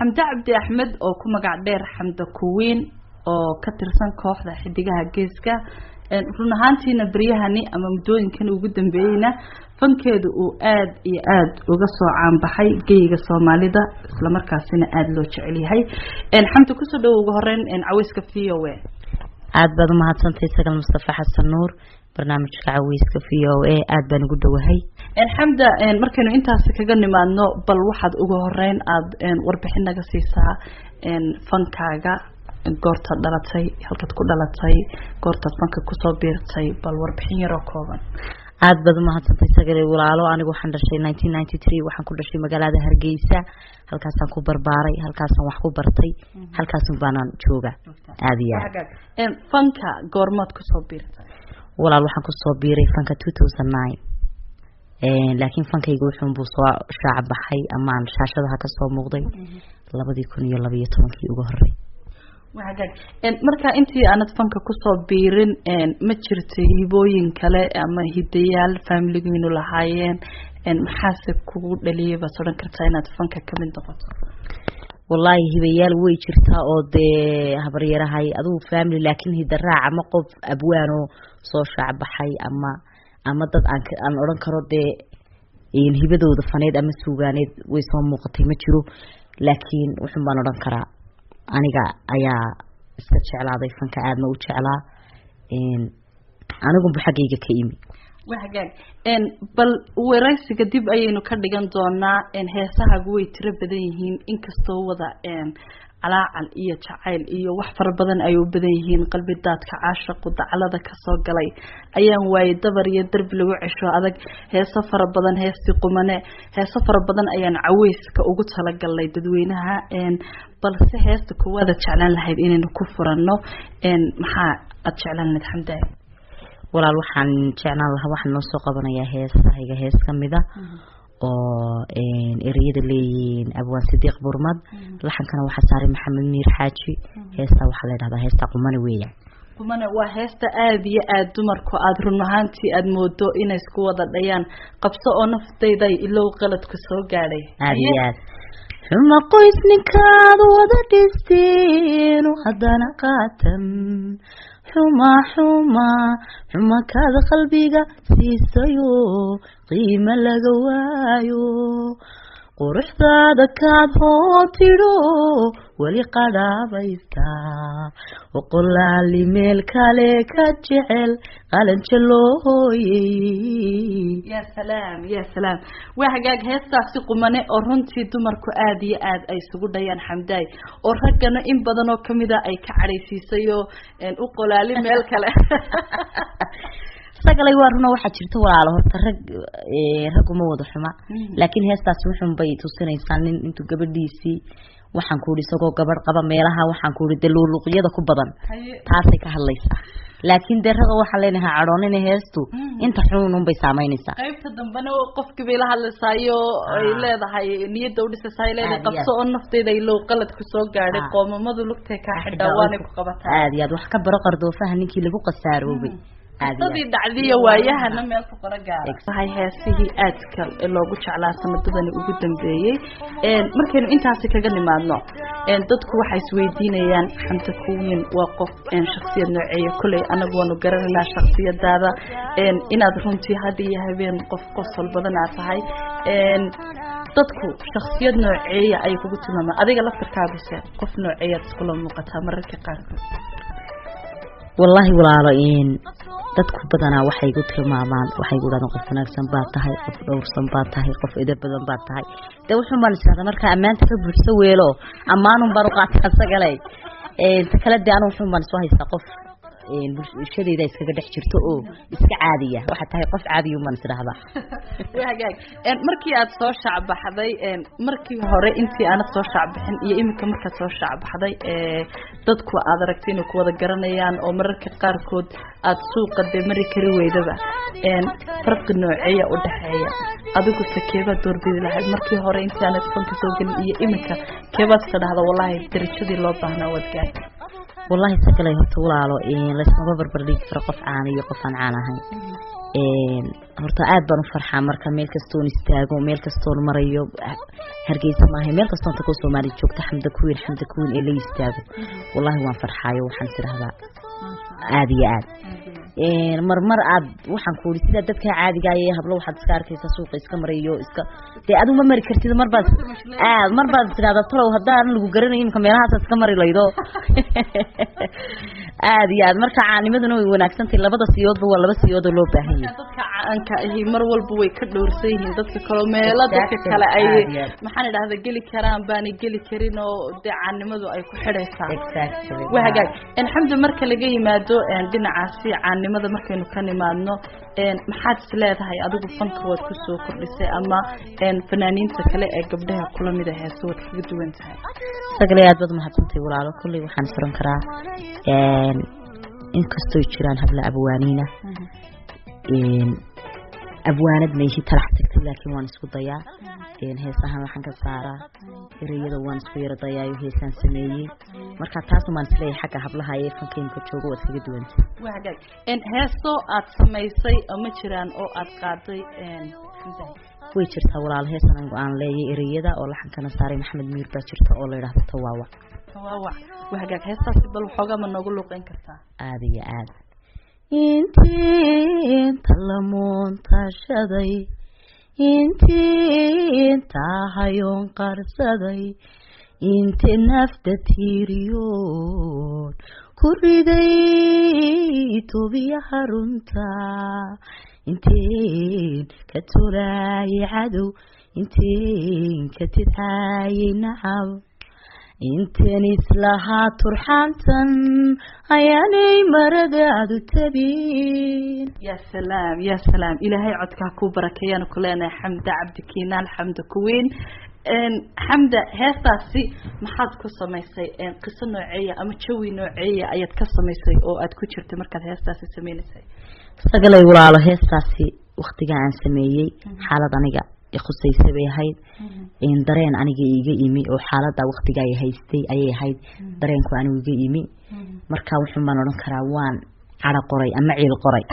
Xamde Cabdi Axmed oo ku magac dheer Xamda Kuwiin oo ka tirsan kooxda Xidigaha Geeska, run ahaantiina beryahani ama muddooyinkan ugu dambeeyeyna fankeedu uu aada iyo aada uga soo caanbaxay geyga Soomaalida, islamarkaasina aada loo jecel yahay. Xamda, kusoo dhawo ugu horeyn Caweyska VOA. Aada baad umahadsantahay, Sagal Mustafa Xasan Nuur. Barnaamijka Caweyska VOA aada baan ugu dhowahay. Xamda, markaynu intaasi kaga nimaadno, bal waxaad ugu horeyn aada warbixin naga siisaa fankaaga, goortaad dhalatay, halkaad ku dhalatay, goortaad fanka kusoo biirtay, bal warbixin yaroo kooban. Aada baad umahadsantahay, Sagale walaalo. Anigu waxaan dhashay 1993. Waxaan ku dhashay magaalada Hargeysa, halkaasaan ku barbaaray, halkaasaan wax ku bartay, halkaasun baanaan jooga aada iyo aad. Fanka goormaad kusoo biirtay? Walaal, waxaan kusoo biiray fanka 2009, laakiin fankayga wuxuunbuu soo shaac baxay amaan shaashadaha kasoo muuqday 2012-kii ugu horey. Wagaag, marka intii aanad fanka kusoo biirin, ma jirtay hibooyin kale ama hidayaal faamiligiinu lahaayeen? Maxaase kugu dhaliyay baad odhan kartaa inaad fanka kamid noqoto? Wallaahi, hibayaal way jirtaa oo dee habaryarahay, adugu family, laakiin hidaraac ama qof abwaanoo soo shaac baxay ama dad aan odhan karo dee hibadooda faneed ama suugaaneed way soo muuqatay ma jiro. Laakiin wuxun baan odhan karaa aniga ayaa iska jeclaaday fanka, aadna u jeclaa, anigunbu xaggayga ka imi. Wahagaag, bal waraysiga dib ayaynu ka dhigan doonaa. Heesahaagu way tiro badan yihiin, inkastoo wada calaacal iyo jacayl iyo wax fara badan ay u badan yihiin. Qalbi daadka caashaqu daclada kasoo galay ayaan waayey dabar iyo darbi lagu cesho adag, heeso fara badan, heestii Qumane, heeso fara badan ayaan caweyska ugu talagalnay dadweynaha. Balse heesta koowaad aad jeclaan lahayd inaynu ku furanno, maxaa aad jeclaan lahayd, Xamdaay? Walaal, waxaan jeclaan lahaa, waxaan noo soo qabanayaa heesahayga hees kamida oo ereyada leeyihiin abwaan Sidiiq Burmad, laxankana waxaa saaray Maxamed Miir Xaaji. Heestaa waxaa la yidhahdaa heesta Qumane weeyaan. Qumane waa heesta aada iyo aada dumarku aada run ahaantii aada moodo inay isku wada dhayaan. Qabso oo naftayday ilow qaladku soo gaadhay. Aada iyo aad xuma qoys ninkaad wada dhisteenu haddana qaatan xuma xuma xuma kaada qalbiga siisayo qiimo laga waayo, quruxdaada kaad hootidho weli qadhaabaysaa, oqolaali meel kale ka jecel qalanja loo hooyey. Ya salaam, ya salaam! Waa hagaag, heestaasi Qumane oo runtii dumarku aada iyo aada ay isugu dhayaan, Xamdaay, oo raggana in badan oo kamida ay ka cadhaysiisay oo u qolaali meel kale. Sagalay, waa runa, waxaa jirta walaalo, horta rag ragguma wada xuma, laakiin heestaasi wuxun bay tusinaysaa nin intuu gabadhiisii, waxaan ku ihi, isagoo gabadh qaba meelaha, waxaan ku ihi, dee luuluqyada ku badan, taasay ka hadlaysaa. Laakiin dee raga waxaan leenahay cadhoonina, heestu inta xunun unbay saameynaysaa. Qaybta dambena qofkii bay la hadlaysaayo, ay leedahay, niyadda udhisaysaa, ay leedahay qabso oo nafteyda ilow qaladku soo gaadhay, qoomamadu lugtay kaa xidhaa waanay ku qabataa. Aada iyo aad, wax ka baro qardoofaha ninkii lagu qasaaroobay. Qisadii dhacdiyo waayahana meel ku qoro gaara tahay, heesihii aadka loogu jeclaa sanadadani ugu dambeeyey. Markaynu intaasi kaga nimaadno, dadku waxay isweydiinayaan Xamda Kuwiin waa qof shaksiyad nooceeya? Kolley anagu waanu garanaynaa shaksiyadaada, inaad runtii had iyo habeen qof qosol badan aad tahay. Dadku shaksiyad nooceeya ayay kugu tilmaamaan? Adiga laftarkaaguse qof nooceeyaad iskula muuqataa mararka qaarkood? Wallaahi walaalo, in dadku badanaa waxay igu tilmaamaan, waxay igu dhahdaan qof wanaagsan baa tahay, qof dhowrsan baa tahay, qof ida badan baa tahay. Dee wuxuun baan israhdaa markaa ammaanta ka buuxso weelo, ammaanun baan u qaataa, Sagale. Ta kale dee anu wuxuun baan isoo haystaa qof bulshadeyda iskaga dhex jirto oo iska caadiya. Waxaa tahay qof caadiya un baan isdhahdaa. Waa hagaag. Markii aad soo shaacbaxday, markii hore intii aanad soo shaacbixin iyo iminka markaad soo shaacbaxday, dadku aad aragtay inay ku wada garanayaan oo mararka qaarkood aad suuqa dee mari kari weydaba, farqi nooceeya u dhexeeya? Adigu se keebaad doorbidi lahayd, markii hore intii aanad fanka soo gelin iyo iminka, keebaad iska dhahda wallahi darajadii loo baahnaa waad gaartay? Wallahi Sagalay, horta walaalo, laysmaba barbar dhigi karo qof caan iyo qof aan caan ahayn. Horta aad baan u farxaa marka meel kastoon istaago, meel kastoon marayo, Hargeysa maaha, meel kastoon tago Soomaali joogta, "Xamda Queen, Xamda Queen" ee la istaago, wallahi waan farxaayo. Waxaan tidhaahdaa aad iyo aad mar mar aad waxaan ku uri sida dadka caadiga ah ee hablo waxaad iska arkaysaa suuqa iska marayo, iska dee adigu ma mari kartid. Marbaad aad mar baad tidhahdaa, "Talow haddaan lagu garanayo imika meelahaas iska mari laydo." Aad iyo aad marka caanimaduna way wanaagsantahay, labada siyoodba waa laba siyood oo loo baahan yahay. Dadka caanka ahi mar walba way ka dhowrsan yihiin dadka kale, meelo dadka kale ay maxaan idhahda geli karaan baanay geli karin, oo dee caannimadu ay ku xidhaysaa. Waa hagaag. Xamdi, marka laga yimaado dhinacaasi caannimada, markaynu ka nimaadno, maxaad is leedahay adigu fanka waad kusoo kordhisay ama fanaaniinta kale ee gabdhaha kula mid a heese waad kaga duwan tahay? Sagalay, aad baad umahadsantahay walaalo. Kolley waxaan is oran karaa, inkastoo jiraan habla abwaaniina, abwaanad mayhi talax tagtay, laakiin waan isku dayaa. Heesahan waxaan ka saaraa ereyada, waan isku yara dayaayo, heesaan sameeyey. Marka taasumaan isleeyahay xagga hablaha ee fankeynka jooga waad kaga duwanta. Waa hagaag. Heeso aad samaysay ma jiraan oo aad qaaday? Way jirtaa walaal. Heesan anigu aan leeyay ereyada oo laxankana saaray Maxamed Miir baa jirta oo la yidhaahdo Tawaawac. Tawaawac, waa hagaag. Heestaasi bal waxoogaa ma noogu luuqeyn kartaa? Aada iyo aad. Intii inta la muuntashaday, intii inta hayoon qarsaday, inti nafta tiiriyoon ku riday tobiyaha runta, inteen ka tolaayay cadow, inteen ka tidcaayay nacab, inteen islahaa turxaantan ayaanay maradaadu tabin. Ya salaam, ya salaam! Ilaahay codkaa kuu barakeeyaanu ku leenahay, Xamda Cabdikiinaan, Xamda Kuweyn. Xamda, heestaasi maxaad ku samaysay? Qiso nooceeya ama jawi nooceeya ayaad ka samaysay oo aad ku jirtay markaad heestaasi sameynaysay? Sagalay walaalo, heestaasi waktiga aan sameeyey xaalad aniga khusaysa bay ahayd. Dareen aniga iiga imi oo xaalada waktiga ay haystay ayay ahayd, dareenku anigu iga imi. Marka wuxuun baan odhan karaa waan cadho qoray ama ciil qoray.